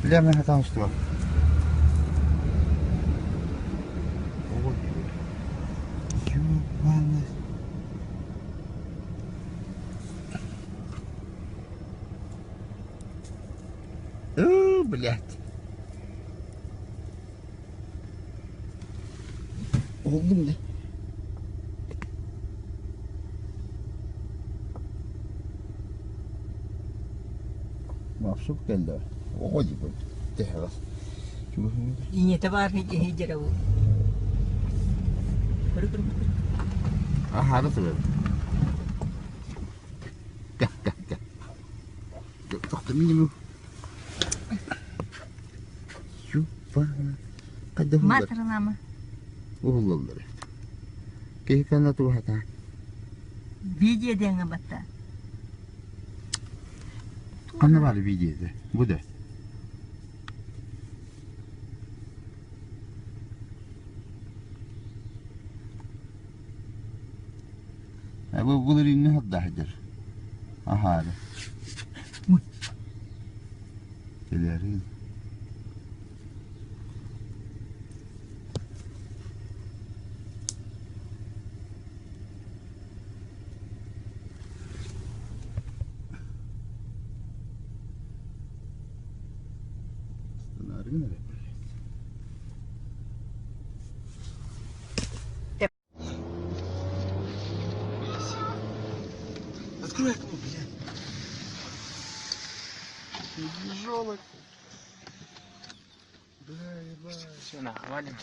Бля, мен хатан устуга. Ёбаный. Оо, блядь. Уһуллум да. Мапсук кэллэ. Оҕо дии тэһэҕэс. Ийэтэ баар иһийдэрэ бу. Аһаары турар. Кэ, кэ, кэ. Тохто минимум. Хайдах Маатырылаама. Уһуллаллар. Киһи кэннэ туһата. Видео диэҥҥэ батта. Ханна баар видеода? Бу да. Бу былырыыҥҥы сырдаһдьар. Аһаары. Кэлээрин. Станааргын эрэ. Открой окно, блядь. Медвежонок. Бля, ебать. Все, на, валим.